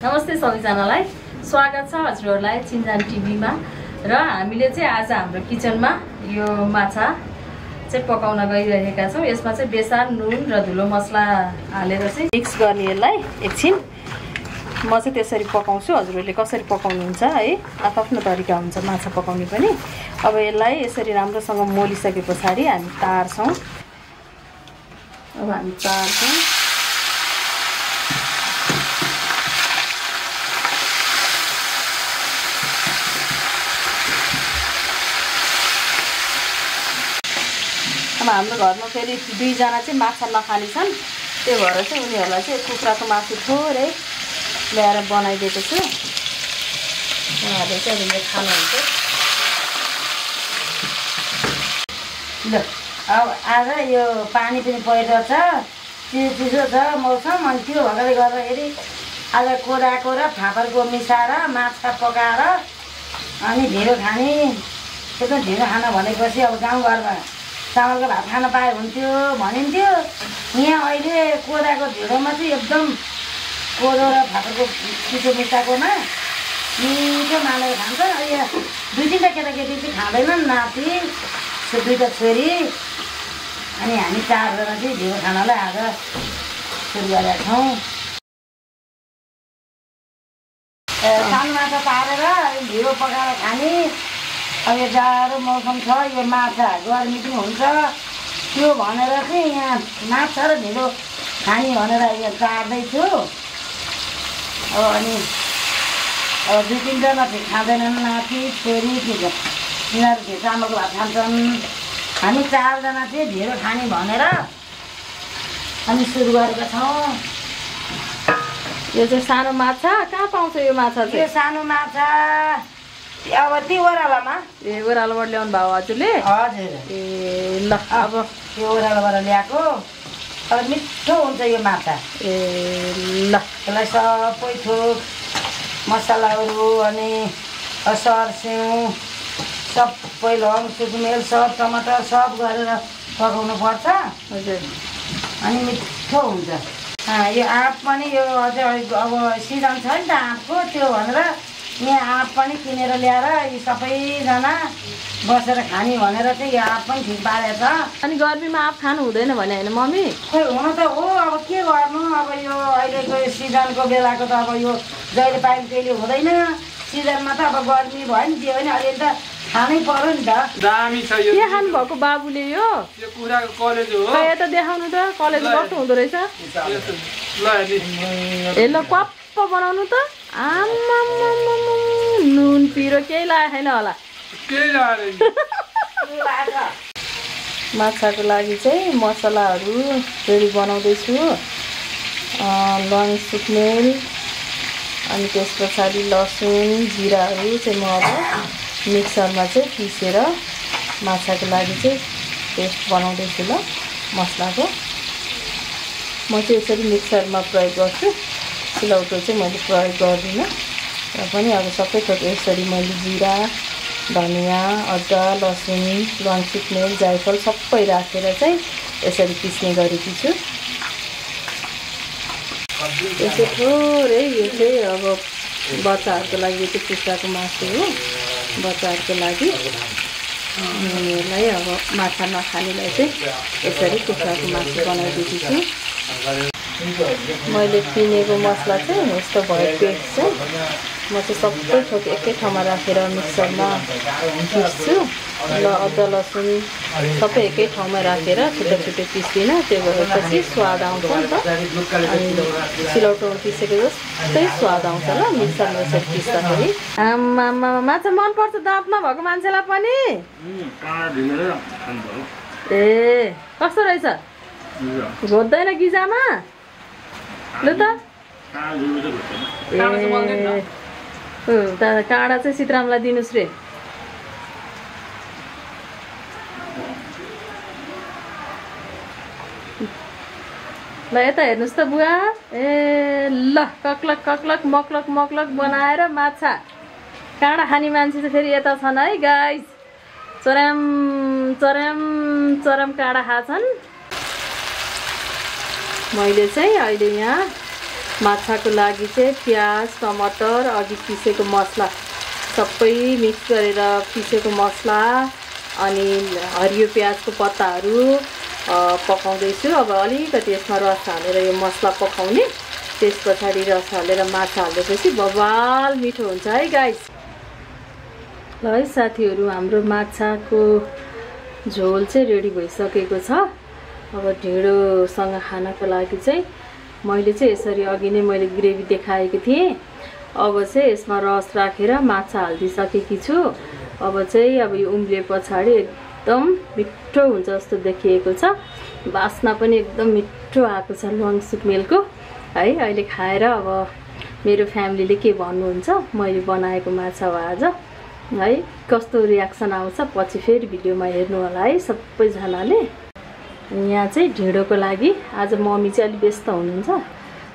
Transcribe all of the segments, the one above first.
नमस्ते सबैजनालाई स्वागत छ हजुरहरुलाई चिन्जान टिभीमा र हामीले चाहिँ आज हाम्रो किचनमा यो माछा चाहिँ पकाउन गइरहेका छौं। यसमा चाहिँ बेसार, नुन र धुलो मसला हालेर चाहिँ मिक्स गर्ने यसलाई एकछिन। म चाहिँ त्यसरी पकाउँछु, हजुरहरुले कसरी पकाउनुहुन्छ है, आफ्नो तरिका हुन्छ माछा पकाउने पनि। अब यसलाई यसरी राम्रोसँग मोलिसकेपछि हामी तार्छौं। अब हामी तार्छौं। हाम्रो घरमा फेरि दुईजना चाहिँ माछा नखाने छन्, त्यही भएर चाहिँ उनीहरूलाई चाहिँ कुखुराको मासु थोरै ल्याएर बनाइदिएको छु। उहाँहरूले चाहिँ अब यो खानुहुन्छ। ल अब आज यो पानी पनि परिरहेको छ, चिसो छ मौसम, अनि त्यो भएकोले गर्दाखेरि आज कोराको र फापरको मिसाएर माछा पकाएर अनि ढिँडो खाने। एकदम ढिँडो खाना भनेपछि अब गाउँघरमा चामलको भात खान पाए हुन्थ्यो भनिन्थ्यो। यहाँ अहिले कोराको ढिँडोमा चाहिँ एकदम कोदो र फापरको चिसो मिसाएकोमा मिठो मानेर खान्छ। यहाँ दुई तिनवटा केटाकेटी चाहिँ खाँदैनन्, नाति दुईवटा छोरी, अनि हामी चारजना चाहिँ ढिँडो खानालाई आज सुरु गरेका छौँ। सानो माछा पारेर ढिँडो पकाएर खाने। अब यो जाडो मौसम छ, यो माछा गर्मी पनि हुन्छ, त्यो भनेर चाहिँ यहाँ माछा र ढिँडो खाने भनेर यहाँ चाड्दैछु। अब अनि अब दुई तिनजना चाहिँ खाँदैनन्, नाति छोरी तिनीहरू चाहिँ चामलको भात खान्छन्। हामी चारजना चाहिँ ढिँडो खाने भनेर हामी सुरु गरेका छौँ। यो चाहिँ सानो माछा कहाँ पाउँछ? यो माछा चाहिँ यो सानो माछा अब त्यो ओह्रालोमा ओह्रालोबाट ल्याउनु भयो हजुरले? हजुर। ए ल, अब यो ओह्रालोबाट ल्याएको। अब मिठो हुन्छ यो माछा। ए ल, यसलाई सबै थोक मसलाहरू अनि सर्स्यौँ सबै लङ सुकुमेल सब टमाटर सब गरेर पकाउनु पर्छ। हजुर। अनि मिठो हुन्छ। यो आँप पनि यो अझै अब सिजन छ नि त आँपको, त्यो भनेर यहाँ आँप पनि किनेर ल्याएर यी सबैजना बसेर खाने भनेर चाहिँ यो आँप पनि ठिक पारेको छ। अनि गर्मीमा आँप खानु हुँदैन भने होइन मम्मी? खोइ हुन त हो, अब के गर्नु, अब यो अहिलेको सिजनको बेलाको त अब यो जहिले पाइले त्यहिले हुँदैन। सिजनमा त अब गर्मी भयो नि, जे होइन अहिले त खानै पर्यो नि त। दामी छ यो। के खानु भएको बाबुले? यो कुखुराको कलेज हो। खै यता देखाउनु त, कलेज कस्तो हुँदो रहेछ। ल कप्प बनाउनु त। आम्मा नुन पिरो केही लागेको छैन होला? केही लागेको। माछाको लागि चाहिँ मसलाहरू फेरि बनाउँदैछु। लन सुक्मेल अनि त्यस पछाडि लसुन जिराहरू चाहिँ म अब मिक्सरमा चाहिँ पिसेर माछाको लागि चाहिँ पेस्ट बनाउँदैछु। ल मसलाको म चाहिँ यसरी मिक्सरमा प्रयोग गर्छु, सिलौटो चाहिँ मैले प्रयोग गर्दिनँ। र पनि अब सबै थोक यसरी मैले जिरा, धनियाँ, अदुवा, लसुन, लन सुक्मेल, जायफल सबै राखेर चाहिँ यसरी पिस्ने गरेकी छु। यसो थोरै यो चाहिँ अब बच्चाहरूको लागि यो चाहिँ कुखुराको मासु हो, बच्चाहरूको लागि। उनीहरूलाई अब माछा नखानेलाई चाहिँ यसरी कुखुराको मासु बनाइदिएको छु। मैले किनेको मसला चाहिँ यस्तो भयो। पेस्ट चाहिँ म चाहिँ सबै थोक एकै ठाउँमा राखेर मिक्सरमा पिस्छु। ल अदुवा लसुन सबै एकै ठाउँमा राखेर छुट्टै छुट्टै पिस्दिनँ, त्यो भएपछि स्वाद आउँछ नि त। अनि सिलौटोमा पिसेको जस्तै स्वाद आउँछ ल मिक्सरमा यसरी पिस्दाखेरि। आम्मा माछा मनपर्छ दाँत नभएको मान्छेलाई पनि। ए कस्तो रहेछ? घोच्दैन गिजामा? लु त। ए काँडा चाहिँ सीतारामलाई दिनुहोस् रे। ल यता हेर्नुहोस् त बुवा। ए ल कक्लक कक्लक मक्लक मक्लक बनाएर माछा काँडा खाने मान्छे चाहिँ फेरि यता छन् है गाइस। चराम चराम चराम काँडा खान्छन्। मैले चाहिँ अहिले यहाँ माछाको लागि चाहिँ प्याज टमाटर अघि पिसेको मसला सबै मिक्स गरेर पिसेको मसला अनि हरियो प्याजको पत्ताहरू पकाउँदैछु। अब अलिकति यसमा रस हालेर यो मसला पकाउने, त्यस पछाडि रस हालेर माछा हालेपछि बवाल मिठो हुन्छ है गाइस। ल है साथीहरू, हाम्रो माछाको झोल चाहिँ रेडी भइसकेको छ। अब ढिँडोसँग खानको लागि चाहिँ मैले चाहिँ यसरी अघि नै मैले ग्रेभी देखाएको थिएँ। अब चाहिँ यसमा रस राखेर माछा हालिदिइसकेकी छु। अब चाहिँ अब यो उम्ले पछाडि एकदम मिठो हुन्छ जस्तो देखिएको छ। बास्ना पनि एकदम मिठो आएको छ ल्वाङ सुकमेलको है। अहिले खाएर अब मेरो फ्यामिलीले के भन्नुहुन्छ मैले बनाएको माछा हो आज है, कस्तो रियाक्सन आउँछ पछि फेरि भिडियोमा हेर्नु होला है सबैजनाले। यहाँ चाहिँ ढिँडोको लागि आज मम्मी चाहिँ अलिक व्यस्त हुनुहुन्छ,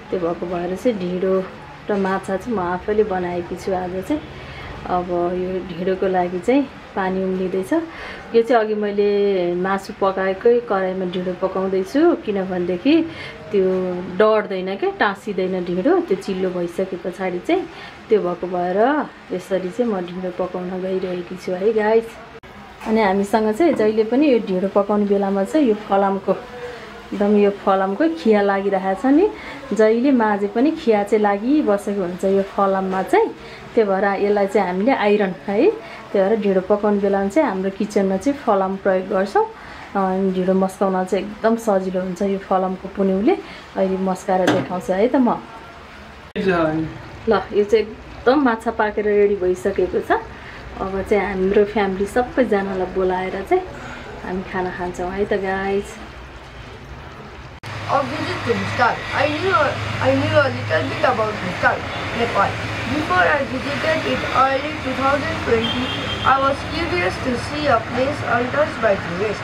त्यो भएको भएर चाहिँ ढिँडो र माछा चाहिँ म आफैले बनाएकी छु आज चाहिँ। अब यो ढिँडोको लागि चाहिँ पानी उम्लिँदैछ। यो चाहिँ अघि मैले मासु पकाएकै कराईमा ढिँडो पकाउँदैछु, किनभनेदेखि त्यो डढ्दैन क्या, टाँसिँदैन ढिँडो, त्यो चिल्लो भइसके पछाडि चाहिँ। त्यो भएको भएर यसरी चाहिँ म ढिँडो पकाउन गइरहेकी छु है गाइस। अनि हामीसँग चाहिँ जहिले पनि यो ढिँडो पकाउने बेलामा चाहिँ यो फलामको एकदम यो फलामको खिया लागिरहेको छ नि, जहिले माझे पनि खिया चाहिँ लागिबसेको हुन्छ यो फलाममा चाहिँ। त्यो भएर यसलाई चाहिँ हामीले आइरन है, त्यो भएर ढिँडो पकाउने बेलामा चाहिँ हाम्रो किचनमा चाहिँ फलाम प्रयोग गर्छौँ। ढिँडो मस्काउन चाहिँ एकदम सजिलो हुन्छ यो फलामको पुन्युले। अहिले मस्काएर देखाउँछु है त म। ल यो चाहिँ एकदम माछा पाकेर रेडी भइसकेको छ। अब चाहिँ हाम्रो फ्यामिली सबैजनालाई बोलाएर चाहिँ हामी खाना खान्छौँ है त guys. A visit to Bhutan. I knew a little bit about Bhutan, Nepal. Before I visited it early 2020, I was curious to see a place untouched by tourists.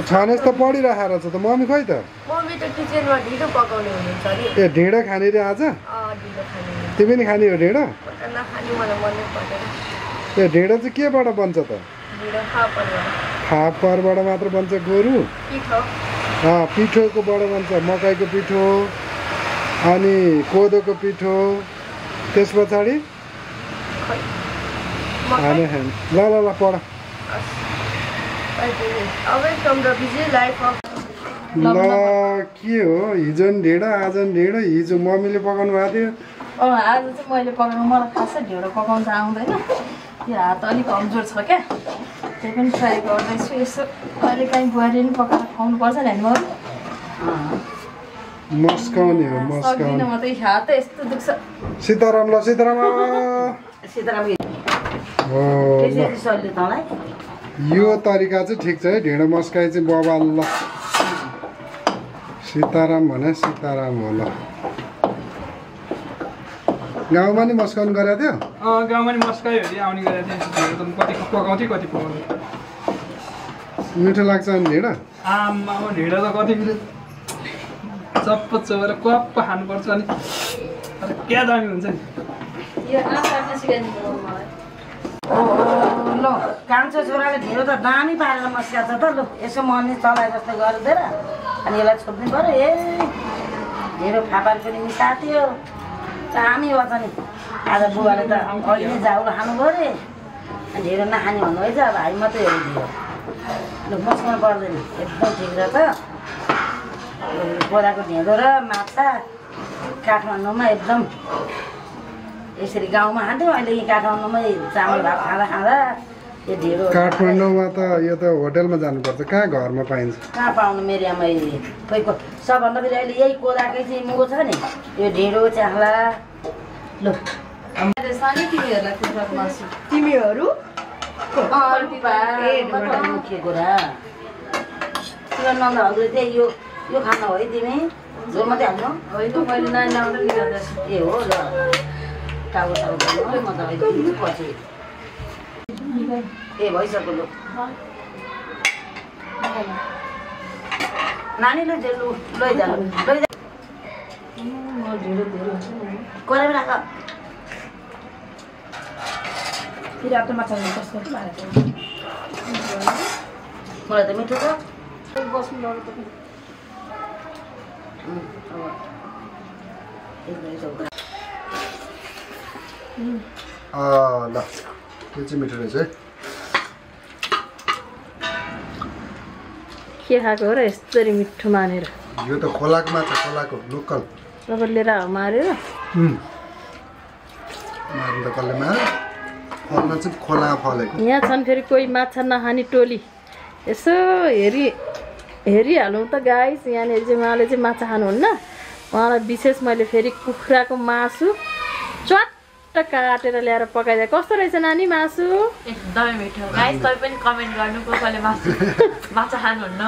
छानेस त पढिरहेको रहेछ त मम्मी, खै त मम्मी त किचनमा ढिँडो पकाउने हुनुहुन्छ नि। ए ढिँडो खाने रे आज? ढिँडो खाने। तिमी नि खाने हो ढिँडो? नखाने मलाई मनै पर्दैन। ए ढिँडो चाहिँ केबाट बन्छ त? ढिँडो फापरबाट। फापरबाट मात्र बन्छ गोरु? पिठो। पिठोको बाट बन्छ, मकैको पिठो अनि कोदोको पिठो, त्यस पछाडि ल ल ल पढ। ल के हो, हिजो नि ढिँडो आज नि ढिँडो। हिजो मम्मीले पकाउनु भएको थियो, आज चाहिँ मैले पकाउनु, मलाई खासै ढिँडो पकाउनु त आउँदैन, यो हात अलिक कमजोर छ क्या, त्यही पनि ट्राई गर्दैछु। यसो अहिले काहीँ बुहारी पनि पकाएर खुवाउनुपर्छ नि हामी मस्काउने हो मस्काउने। म त हात यस्तो दुख्छ। सीताराम ल सीताराम सीताराम हो। यो तरिका चाहिँ ठिक छ है, ढिँडो मस्काइ चाहिँ बबाल। ल सीताराम भने सीताराम हो। ल गाउँमा नि मस्काउनु गरेको थियो? गाउँमा नि मस्कायो अरे आउने गरेको थियो। कति पकाउँथ्यो कति पकाउँथ्यो। मिठो लाग्छ नि ढिँडो? आमा ढिँडो त कति मिठो, चप्प चोएर क्वाप्प खानुपर्छ अनि क्या दामी हुन्छ नि। ल कान्छो छोराले ढिँडो त दामी पारेर मस्काएको छ त। ल यसो मर्ने चलाए जस्तो गरिदिएर अनि यसलाई छोप्नु पऱ्यो। ए ढिँडो फापर पनि मिसाथ्यो, दामी भएछ नि। आज बुबाले त अहिले झाउल खानु पऱ्यो, ढिँडो नखाने भन्नुभएछ। अब हामी मात्रै हेरिदियो। ल मस्काउनु पर्दैन, एकदम ठिक रहेछ। बोराको ढिँडो र माछा काठमाडौँमा एकदम यसरी गाउँमा खान्थ्यौँ, अहिले यहीँ काठमाडौँमै चामल भात खाँदा खाँदा यो ढिँडो। काठमाडौँमा त यो त होटेलमा जानुपर्छ, कहाँ घरमा पाइन्छ? कहाँ पाउनु मेरियामै। खोइको सबभन्दा फेरि अहिले यही कोदाकै चाहिँ मुगो छ नि, यो ढिँडो च्याख्ला। ल तिमीहरू के कुरा नन्द हजुर त्यही यो खाना हो है तिमी? झोल मात्रै हाल्नु होइन, मैले नानी आउँदा ए हो। ल टाउको गर्नु म त पछि ए भइसक्यो। लु नानीले लु लैजा लैजा कोरामा राख। फेरि आफ्नो माछा कस्तो मलाई त मिठो छ। बस्नु ल यो चाहिँ मिठो रहेछ है। के खाएको हो र यसरी मिठो मानेर? यो त खोलाको माछा, खोलाको लोकल। तपाईँ लिएर मारेर मार्नु त कसले मार्यो, फल्न चाहिँ खोलामा फलेको। यहाँ छन् फेरि कोही माछा नखाने टोली। यसो हेरिहालौँ त गाइस। यहाँनिर चाहिँ उहाँले चाहिँ माछा खानुहुन्न। उहाँलाई विशेष मैले फेरि कुखुराको मासु चट्ट काटेर ल्याएर पकाइदिएँ। कस्तो रहेछ नानी मासु? एकदमै मिठो। गाइस तपाईँ पनि कमेन्ट गर्नु, कसले माछा खानुहुन्न।